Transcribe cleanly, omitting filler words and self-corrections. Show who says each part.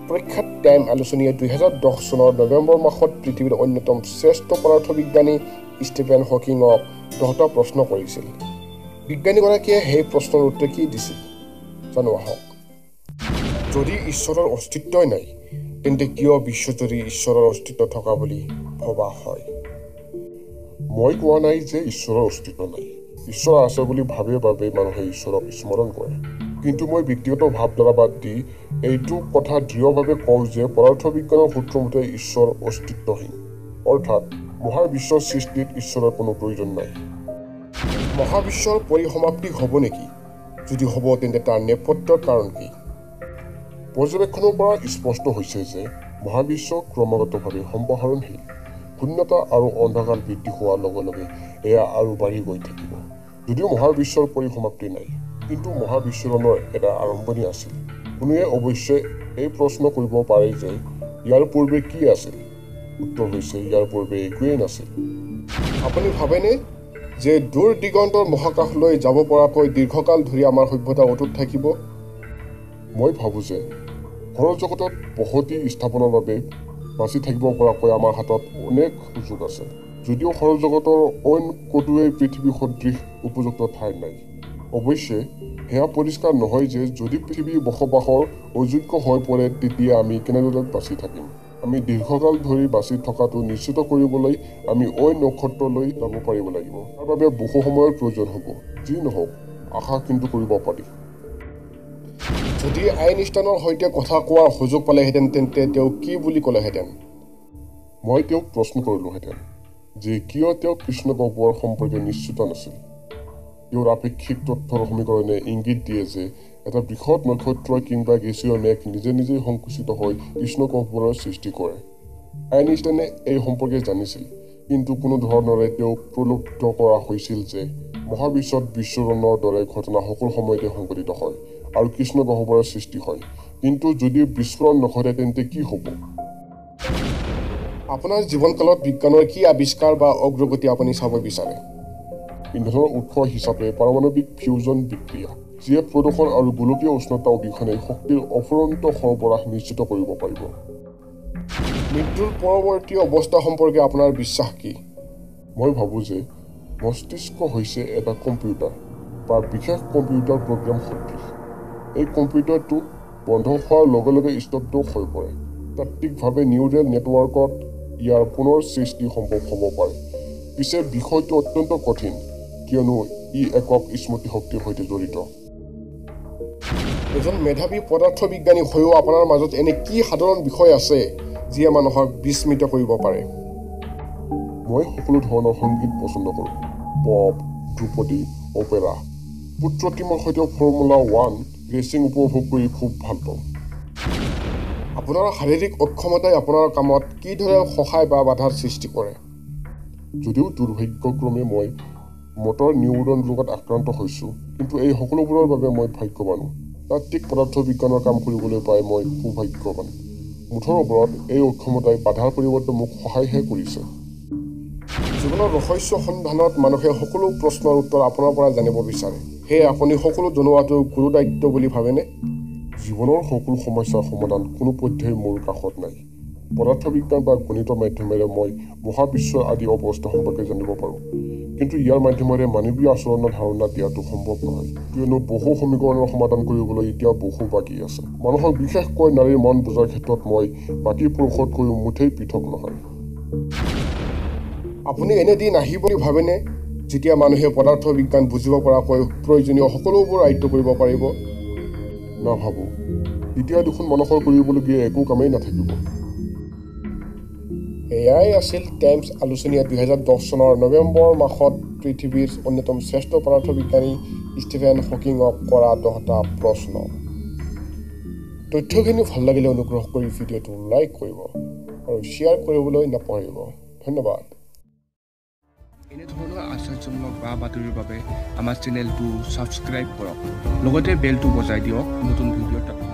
Speaker 1: প্ৰখ্যাত টাইম আলোচনীয়ে 2010 চনৰ নৱেম্বৰ মাহত পৃথিৱীৰ অন্যতম শ্ৰেষ্ঠ পদাৰ্থ বিজ্ঞানী ষ্টিফেন হকিঙক 10টা প্ৰশ্ন কৰিছিল। বিজ্ঞানীগৰাকীয়ে সেই প্ৰশ্নৰ উত্তৰ কি দিছিল জানো আহক। যদি ঈশ্বৰৰ অস্তিত্বই নাই, তেন্তে কিয় বিশ্বজুৰি ঈশ্বৰৰ অস্তিত্ব থকা বুলি ভবা হয়?
Speaker 2: মই কোৱা নাই যে ঈশ্বৰৰ অস্তিত্ব নাই। ঈশ্বৰ আছে বুলি ভাবে বাবে মানুহে ঈশ্বৰক স্মৰণ কৰে। কিন্তু মই ব্যক্তিগত ভাৱধাৰা বাদ দি এইটো কথা দৃঢ়ভাৱে কওঁ যে পদাৰ্থ বিজ্ঞানৰ সূত্ৰমতে ঈশ্বৰ অস্তিত্বহীন, অৰ্থাৎ মহাবিশ্বৰ সৃষ্টিত ঈশ্বৰৰ কোনো প্ৰয়োজন নাই।
Speaker 1: মহাবিশ্বৰ পৰিসমাপ্তি হ'ব নেকি? যদি হ'ব, তেন্তে তাৰ নেপথ্যৰ কাৰণ কি?
Speaker 2: পৰ্যবেক্ষণৰ পৰা স্পষ্ট হৈছে যে মহাবিশ্ব ক্ৰমাগতভাৱে সম্প্ৰসাৰণশীল। শূন্যতা আৰু অন্ধকাৰ বৃদ্ধি হোৱাৰ লগে লগে এয়া আৰু বাঢ়ি গৈ থাকিব। যদিও মহাবিশ্বৰ পৰিসমাপ্তি নাই, কিন্তু মহাবিস্ফোৰণৰ এটা আৰম্ভণি আছিল। কোনোৱে অৱশ্যে এই প্ৰশ্ন কৰিব পাৰে যে ইয়াৰ পূৰ্বে কি আছিল? উত্তৰ হৈছে ইয়াৰ পূৰ্বে একোৱেই নাছিল।
Speaker 1: আপুনি ভাবেনে যে দূৰ দিগন্তৰ মহাকাশলৈ যাব পৰাকৈ দীৰ্ঘকাল ধৰি আমাৰ সভ্যতা অটুট থাকিব?
Speaker 2: মই ভাবোঁ যে সৌৰজগতত বসতি স্থাপনৰ বাবে বাচি থাকিব পৰাকৈ আমাৰ হাতত অনেক সুযোগ আছে, যদিও সৌৰজগতৰ অইন ক'তোৱেই পৃথিৱী সদৃশ উপযুক্ত ঠাই নাই। অৱশ্যে সেয়া পৰিষ্কাৰ নহয় যে যদি পৃথিৱী বসবাসৰ অযোগ্য হৈ পৰে, তেতিয়া আমি কেনেদৰে বাচি থাকিম। আমি দীৰ্ঘকাল ধৰি বাচি থকাটো নিশ্চিত কৰিবলৈ আমি অইন নক্ষত্ৰলৈ যাব পাৰিব লাগিব। তাৰ বাবে বহু সময়ৰ প্ৰয়োজন হ'ব। যি নহওক, আশা কিন্তু কৰিব পাৰি।
Speaker 1: যদি আইনষ্টাইনৰ সৈতে কথা কোৱাৰ সুযোগ পালেহেঁতেন, তেন্তে তেওঁ কি বুলি ক'লেহেঁতেন?
Speaker 2: মই তেওঁক প্ৰশ্ন কৰিলোহেঁতেন যে কিয় তেওঁ কৃষ্ণগহ্বৰ সম্পৰ্কে নিশ্চিত নাছিল। তেওঁৰ আপেক্ষিক তথ্যৰ সমীকৰণে ইংগিত দিয়ে যে এটা বৃহৎ নক্ষত্ৰ কিংবা গেছীয় মেঘ নিজে নিজেই সংকুচিত হৈ কৃষ্ণগহ্বৰৰ সৃষ্টি কৰে। আইনষ্টাইনে এই সম্পৰ্কে জানিছিল, কিন্তু কোনো ধৰণেৰে তেওঁক প্ৰলুব্ধ কৰা হৈছিল যে মহাবিশ্বত বিস্ফোৰণৰ দৰে ঘটনা সকলো সময়তে সংঘটিত হয় আৰু কৃষ্ণগহ্বৰৰ সৃষ্টি হয়। কিন্তু যদি বিস্ফোৰণ নঘটে তেন্তে কি হ'ব?
Speaker 1: আপোনাৰ জীৱনকালত বিজ্ঞানৰ কি আৱিষ্কাৰ বা অগ্ৰগতি আপুনি চাব বিচাৰে?
Speaker 2: ইন্ধনৰ উৎস হিচাপে পাৰমাণৱিক ফিউজন বিক্ৰিয়া, যিয়ে প্ৰদূষণ আৰু গোলকীয় উষ্ণতা অবিহনে শক্তিৰ অফুৰন্ত সৰবৰাহ নিশ্চিত কৰিব পাৰিব।
Speaker 1: মৃত্যুৰ পৰৱৰ্তী অৱস্থা সম্পৰ্কে আপোনাৰ বিশ্বাস কি?
Speaker 2: মই ভাবোঁ যে মস্তিষ্ক হৈছে এটা কম্পিউটাৰ বা বিশেষ কম্পিউটাৰ প্ৰগ্ৰেম সদৃশ। এই কম্পিউটাৰটো বন্ধ হোৱাৰ লগে লগে স্তব্ধ হৈ পৰে। তাত্ত্বিকভাৱে নিউৰেল নেটৱৰ্কত ইয়াৰ পুনৰ সৃষ্টি সম্ভৱ হ'ব পাৰে। পিছে বিষয়টো অত্যন্ত কঠিন, কিয়নো ই একক স্মৃতিশক্তিৰ সৈতে জড়িত।
Speaker 1: এজন মেধাৱী পদাৰ্থ বিজ্ঞানী হৈও আপোনাৰ মাজত এনে কি সাধাৰণ বিষয় আছে যিয়ে মানুহক বিস্মিত কৰিব পাৰে?
Speaker 2: মই সকলো ধৰণৰ সংগীত পচন্দ কৰোঁ, পপ, ধ্ৰুপদী, অপেৰা। পুত্ৰ টিমৰ সৈতে ফৰ্মুলা 1 ৰেচিং উপভোগ কৰি খুব ভাল পাওঁ।
Speaker 1: আপোনাৰ শাৰীৰিক অক্ষমতাই আপোনাৰ কামত কিদৰে সহায় বা বাধাৰ সৃষ্টি কৰে?
Speaker 2: যদিও দুৰ্ভাগ্যক্ৰমে মই মটৰ নিউৰন ৰোগত আক্ৰান্ত হৈছোঁ, কিন্তু এই সকলোবোৰৰ বাবে মই ভাগ্যৱানো। তাত্ত্বিক পদাৰ্থ বিজ্ঞানৰ কাম কৰিবলৈ পাই মই সৌভাগ্যৱান। মুঠৰ ওপৰত এই অক্ষমতাই বাধাৰ পৰিৱৰ্তে মোক সহায়হে কৰিছে।
Speaker 1: জীৱনৰ ৰহস্য সন্ধানত মানুহে সকলো প্ৰশ্নৰ উত্তৰ আপোনাৰ পৰা জানিব বিচাৰে। সেয়ে আপুনি সকলো জনোৱাটো গুৰু দায়িত্ব বুলি ভাবেনে?
Speaker 2: জীৱনৰ সকলো সমস্যাৰ সমাধান কোনো পধ্যেই মোৰ কাষত নাই। পদাৰ্থ বিজ্ঞান বা গণিতৰ মাধ্যমেৰে মই মহাবিশ্বৰ আদি অৱস্থা সম্পৰ্কে জানিব পাৰোঁ, কিন্তু ইয়াৰ মাধ্যমেৰে মানৱীয় আচৰণৰ ধাৰণা দিয়াটো সম্ভৱ নহয়, কিয়নো বহু সমীকৰণৰ সমাধান কৰিবলৈ এতিয়াও বহু বাকী আছে। মানুহক, বিশেষকৈ নাৰীৰ মন বুজাৰ ক্ষেত্ৰত মই বাকী পুৰুষতকৈও মুঠেই পৃথক নহয়।
Speaker 1: আপুনি এনে দিন আহিব বুলি ভাবেনে যেতিয়া মানুহে পদাৰ্থ বিজ্ঞান বুজিব পৰাকৈ প্ৰয়োজনীয় সকলোবোৰ আয়ত্ব কৰিব পাৰিব?
Speaker 2: নাভাবোঁ। তেতিয়া দেখোন মানুহৰ কৰিবলগীয়া একো কামেই নাথাকিব।
Speaker 1: এয়াই আছিল টাইমছ আলোচনীয়ে 2010 চনৰ নৱেম্বৰ মাহত পৃথিৱীৰ অন্যতম শ্ৰেষ্ঠ পদাৰ্থ বিজ্ঞানী ষ্টিফেন হকিঙক কৰা 10টা প্ৰশ্ন। তথ্যখিনি ভাল লাগিলে অনুগ্ৰহ কৰি ভিডিঅ'টো লাইক কৰিব আৰু শ্বেয়াৰ কৰিবলৈ নাপাহৰিব। ধন্যবাদ।
Speaker 3: এনেধৰণৰ আশ্চৰ্যমূলক বা বাতৰিৰ বাবে আমাৰ চেনেলটো ছাবস্ক্ৰাইব কৰক, লগতে বেলটো বজাই দিয়ক নতুন ভিডিঅ'